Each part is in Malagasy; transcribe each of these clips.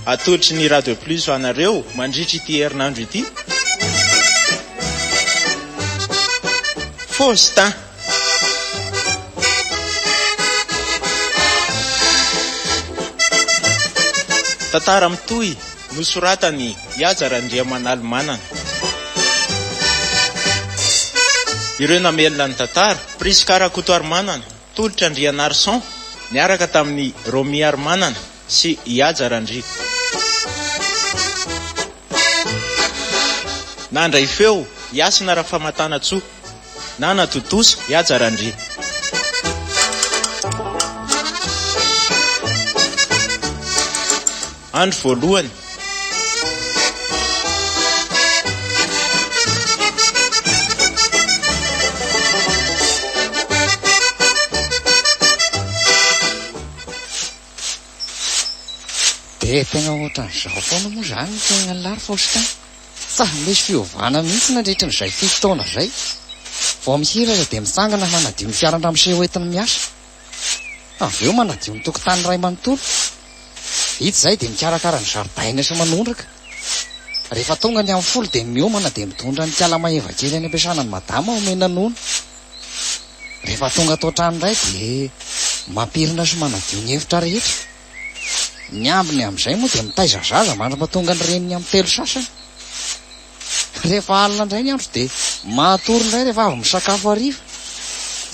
Atolotry ny Radio Plus ho anareo mandritra ity herinandro ity. Faustin. Tantara mitohy nosoratan'i Haja Randriamanalimanana. Ireo namelona ny tantara, Prisca Rakotoarimanana, Tolotra Andrianarison, niaraka tamin'i Romy Arimanana sy i Haja Randria. Nandray feo i Hasina Rafamantanantsoa. Nanatontosa i Haja Randria. Andro voalohany. Dia tena ohatran'izao foana moa izany ny fiainan'i Lary Faustin. Tsy nisy fiovana mihitsy nandritra ny izay fito taona izay. Vao mihiratra dia mitsangana manadio ny fiaran-dramose hoentiny miasa. Avy eo manadio ny tokotany iray manontolo. Vita izay dia mikarakara ny zaridaina sy manondraka. Rehefa tonga ny amin'ny folo dia miomana dia mitondra an'i Kala Maeva kely any am-piasana an'i Madama omena nono. Rehefa tonga ato an-trano indray dia mampirina sy manadio ny efitra rehetra. Ny ambiny amin'izay moa dia mitaiza zaza mandra-pahatonga ny reniny amin'ny telo sasany. Rehefa alina indray ny andro dia matory indray rehefa avy misakafo hariva.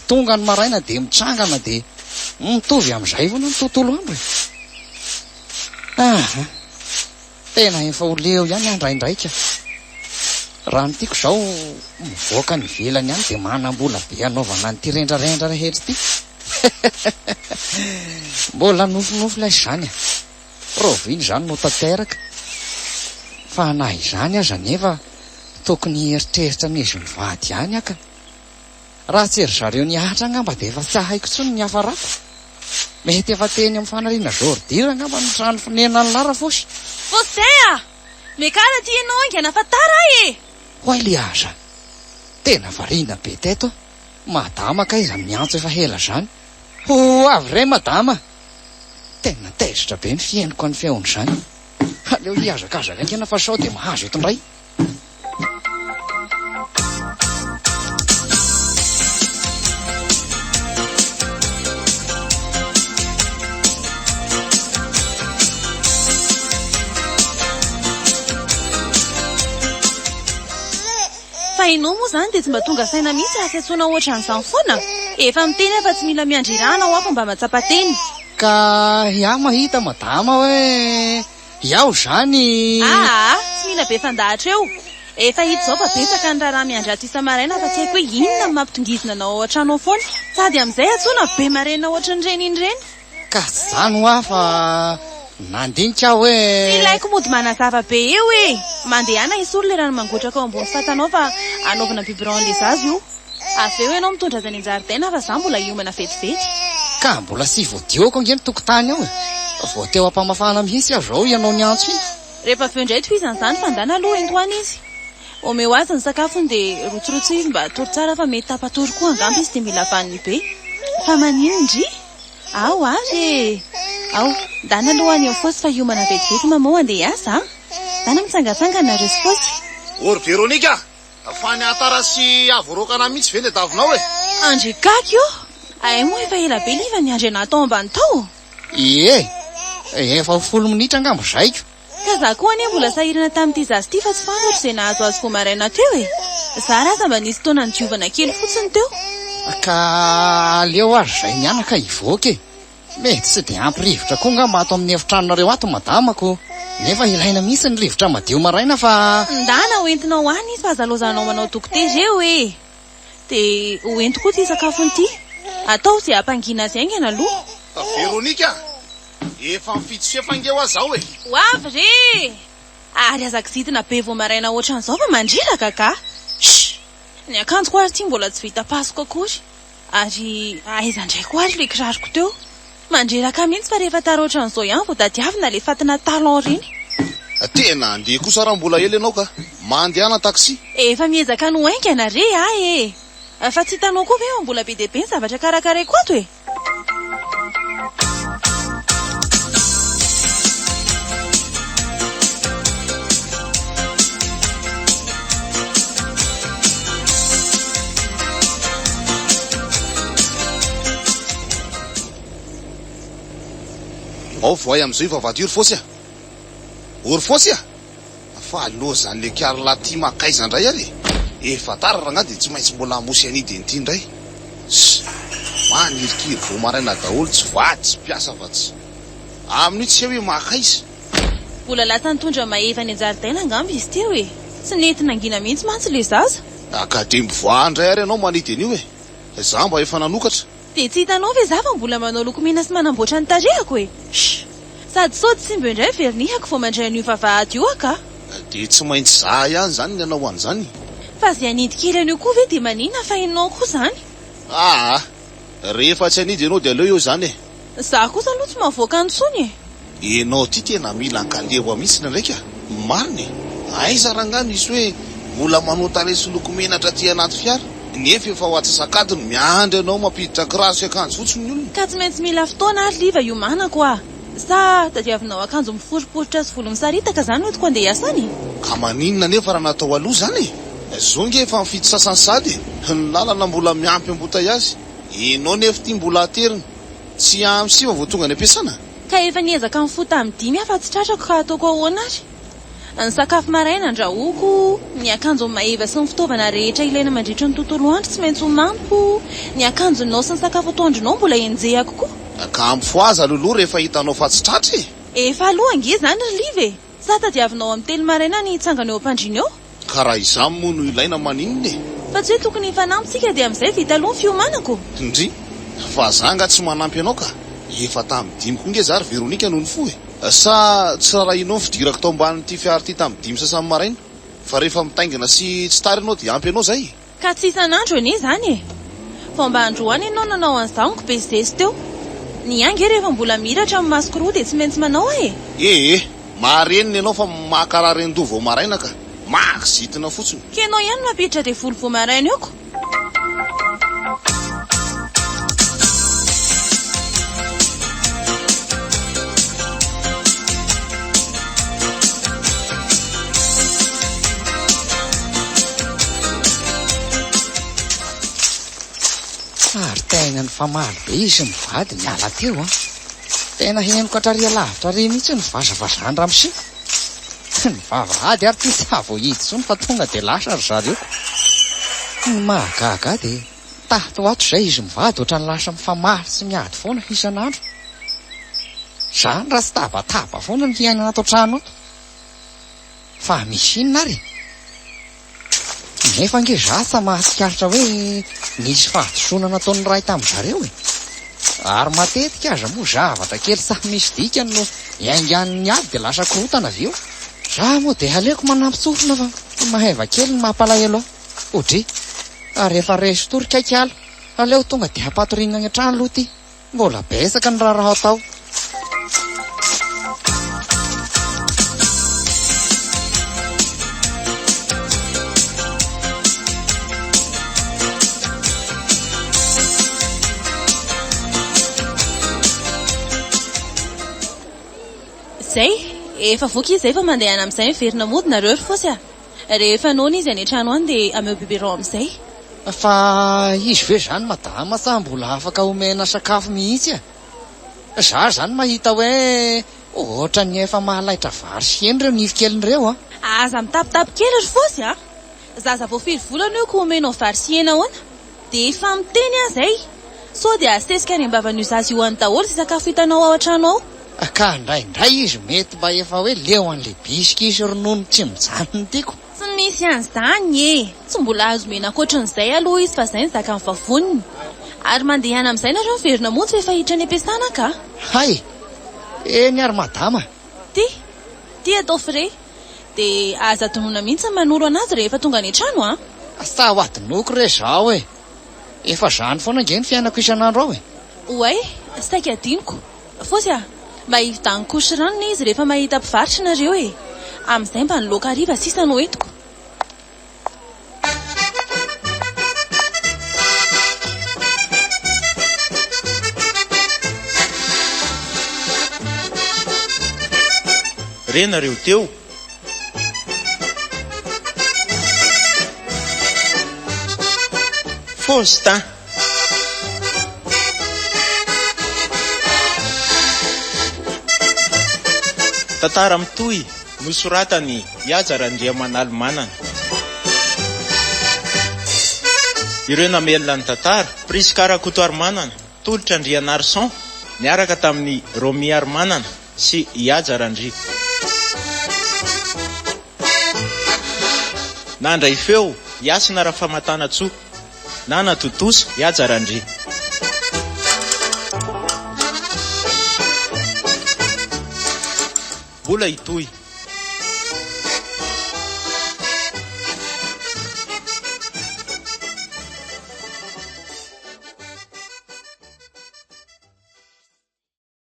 Tonga ny maraina dia mitsangana dia mitovy amin'izay foana ny tontolo andro e. Aha! Tena efa ho leo ihany aho indraindray ka. Raha ny tiako izao mivoaka any ivelany any dia manam-bola be hanaovana an'ity rendrarendra rehetra ity. Mbola nofinofy ilay izany a! Rahoviana izany no tanteraka? Fa na izany aza anefa tokony hieritreritra an'izy mivady ihany aho ka. Raha tsy ry zareo nihatra angamba dia efa tsy haiko intsony ny niafarako. Mety efa teny amin'ny fanariana ordure angamba ny trano fonenan'i Lara Fosy. Faustin a! Miakara aty ianao haingana fa tara aho e! Hoay Liaza! Tena variana be teto aho. Madama kay izany miantso efa hela izany. Ho avy re madama! Tena tezitra be ny fihainoko an'ny feony izany. Aleo hihazakazaka haingana fa sao dia mahazo eto indray. Fa ianao moa izany dia tsy mba tonga saina mihitsy raha tsy antsoina ohatran'izany foana? Efa miteny aho fa tsy mila miandry irahana ho aho fa mba mahatsapa tena. Ka iaho mahita madama hoe iaho izany. Aa! Tsy mila be fandahatra eo. Efa hita izao fa betsaka ny raharaha miandry ato isa-maraina fa tsy haiko hoe inona no mampitongizina anao ao an-trano ao foana. Sady amin'izay antsoina be maraina ohatran'ireny iny ireny. Ka tsy izany hoa fa nandinika aho hoe. Tsy ilaiko mody manazava be eo e! Mandehana esory le rano mangotraka ao ambony fatana ao fa anaovana biberon an'le zaza io. Avy eo ianao mitondra azy any an-jaridaina fa za mbola hiomana vetivety. Ka mbola tsy voadioko ange ny tokotany ao e! Vao teo am-pamafana mihitsy aho izao ianao niantso iny. Rehefa avy eo indray tohizana izany fa ndana aloha ento any izy. Omeo azy ny sakafony dia rotsirotsio izy mba hatory tsara fa mety tapa-tory koa angamba izy dia mila vaniny be. Fa maninona ndry? Ao ary e! Ao, ndana aloha any amin'ny Fosy fa hiomana vetivety Mamao handeha hiasa a! Ndana mitsangatsangana nareo sy Fosy. Ô ry Véronique a! Fa ny hahatara sy hahavoaroaka anah mihitsy ve ny adavinao e? Andry gaga io! Hay moa efa ela be liva niandry anah tao ambany tao? Ie! Efa ho folo minitra angamba izay ko! Ka za koa anie mbola sahirana tamin'ity zaza ity fa tsy fantatro izay nahazo azy vao maraina teo e! Zara aza mba nisy fotoana nidiovana kely fotsiny teo. Ka aleo ary izay mianaka hivoaka e! Mety tsy dia ampy rivotra koa angamba ato amin'ny efitranonareo ato madama ko! Nefa ilaina mihitsy ny rivotra madio maraina fa. Ndana ho entinao any izy fa aza laozanao manao dokotera eo e! Dia ho ento koa ity sakafony ity. Atao izay hampangina azy haingana aloha. Véronique a! Efa mifitsy sefo ange hoa zao e! Ho avy re! Ary aza kizitina be vao maraina ohatran'izao fa mandreraka ka! Shh! Ny akanjoko ary ity mbola tsy vita pasoka akory. Ary aiza indray koa ary ilay kiraroko teo? Mandreraka mihitsy fa rehefa tara ohatran'izao ihany vao tadiavina ilay fatina talon ireny. Tena handeha kosa raha mbola ela ianao ka! Mandehana taxi! Efa miezaka ny ho haingana re ahy e! Fa tsy hitanao koa ve fa mbola be dia be ny zavatra karakaraiko ato e? Ao voay amin'izao io vavahady io ry Fôsy a! Ô ry Fôsy a! Fa lozan'le Carla ty makaiza ndray ary e! Efa tara rangahy dia tsy maintsy mbola hamosy hanidy an'ity indray. Ss! Manirikiry vao maraina daholo tsy vady tsy mpiasa fa tsy. Amin'io tsy hay hoe makaiza. Mbola lasa nitondra mahefa any an-jaridaina angamba izy teo e! Tsy nety nangina mihitsy mantsy ilay zaza. Ka dia mivoaha indray ary ianao manidy an'io e! Za mba efa nanokatra. Dia tsy hitanao ve za fa mbola manao lokomena sy manamboatra ny tarehako e! Sh! Sady sao tsy simba eo indray vernihako vao mandray an'io vavahady io aho ka! Dia tsy maintsy za ihany izany ny hanao an'izany? Fa izay hanidy kely an'io koa ve dia maninona fa ianao koa izany? Aa! Rehefa tsy hanidy ianao dia aleo eo izany e! Za kosa aloha tsy mahavoaka any intsony e! Enao ty tena mila ankaleo mihitsy ndraindray ka! Marina e! Aiza rangahy misy hoe mbola manao tarehy sy loko menatra aty anaty fiara nefa efa ho atsasak'adiny miandry anao mampiditra kiraro sy akanjo fotsiny ny olona. Ka tsy maintsy mila fotoana ary Liva hiomanako ah! Sa tadiavinao akanjo miforiporitra sy volo misaritaka zany no entiko andeha hiasa any? Ka maninona anefa raha natao aloha zany e! Zao nge efa mifidy sasany sahady e! Ny lalana mbola miampy embouteillage, enao nefa ity mbola aterina. Tsy ampy siva vao tonga any am-piasana? Ka efa niezaka nifoha tamin'ny dimy aho fa tsy tratrako ka ataoko ahoana ary? Ny sakafo maraina andrahoako, ny akanjo maeva sy ny fitaovana rehetra ilaina mandritra ny tontolo andro tsy maintsy homaniko, ny akanjonao sy ny sakafo atoandronao mbola enjehako koa. Ka mifohaza loloha rehefa hitanao fa tsy tratra e! Efa aloha ange izany ry Liva e! Sa tadiavinao amin'ny telo maraina ny hitsangana eo am-pandriana eo? Ka raha izany moa no ilaina maninona e? Fa tsy hoe tokony hifanampy tsika dia amin'izay vita aloha ny fiomanako? Ndry! Fa za nga tsy manampy anao ka! Efa tamin'ny dimy koa nge za ry Veronica no nifoha e! Sa tsy rarahianao ny fidirako tao ambanin'ity fiara ity tamin'ny dimy sasany maraina? Fa rehefa mitaingina sy tsy tara ianao dia ampy anao zay e! Ka tsy isan'andro anie izany e! Vao mba androany ianao nanao an'izany ko be zesy teo. Ny ahy nge rehefa mbola mihiratra ny masoko roa dia tsy maintsy manao aho e! Ee, marenina ianao fa mankarary an-doha vao maraina ka! Mahakizitina fotsiny. K'enao ihany no mampiditra devoly vao maraina eo ko! Ary tena nifamaly be izy mivady niala teo an! Tena henoko hatrary alavitra ary mihitsy ny vazavazan-dramose. Ny vavahady ary ty tsy hahavoahidy intsony fa tonga dia lasa ry zareo. Ny mahagaga ahy dia tato ho ato izay izy mivady ohatran'ny lasa mifamaly sy miady foana isan'andro. Izany raha tsy tabataba foana ny hiainana ato an-trano ato. Fa misy inona ary e? Nefa ange za tsa mahatsikaritra hoe nisy fahadisoana nataon'ny iray tamin-dry zareo e! Ary matetika aza moa zavatra kely tsa misy dikany no iaingan'ny ady dia lasa korontana avy eo. Za moa dia aleoko manampin-tsofina fa mahaiva kely ny mampalahelo ahy. Odry! Ary efa resy tory kay kala, aleo tonga dia ampatoriana any an-trano aloha ity. Mbola betsaka ny raharaha atao. Zay, efa voky izy zay fa mandehana amin'izay miverina mody nareo ry fosy a! Rehefa noana izy any an-trano any dia ameo biberon amin'izay. Fa izy ve zany madama sa mbola afaka omena sakafo mihitsy e? Za zany mahita hoe ohatran'ny efa mahalaitra vary sy hena ireo nify keliny ireo a! Aza mitapitapy kely ry fosy a! Zaza vao firy volana io ko omenao vary sy hena ahoana? Dia efa miteny aho izay! Sao dia asesika any am-bavan'io zaza io any daholo izay sakafo hitanao ao an-trano ao. Ka indraindray izy mety mba efa hoe leo an'ilay bisky sy ronono tsy mijanona ity ko! Tsy misy an'izany e! Tsy mbola azo omena ankoatrin'izay aloha izy fa izay ny zakan'ny vavoniny. Ary mandehana amin'izay nareo miverina mody fa efa hiditra any am-piasana ka! Hay! Eny ary madama! Ty! Ty atao frais. Dia aza adinoina mihitsy ny manoro an'azy rehefa tonga any an-trano an! Sa ho adinoko re izao e! Efa izany foana ange ny fiainako isan'andro ao e! Oay! Saika adinoko. Fosy a! Mba hividiano couche ranona izy rehefa mahita mpivarotra nareo e! Amin'izay mba ny laoka hariva sisa no entiko. Re nareo teo. Faustin. Tantara mitohy nosoratan'i Haja Randriamanalimanana. Ireo namelona ny tantara, Prisca Rakotoarimanana, Tolotra Andrianarison, niaraka tamin'i Romy Arimanana sy i Haja Randria. Nandray feo i Hasina Rafamantanantsoa. Nanatontosa i Haja Randria. Mbola hitohy.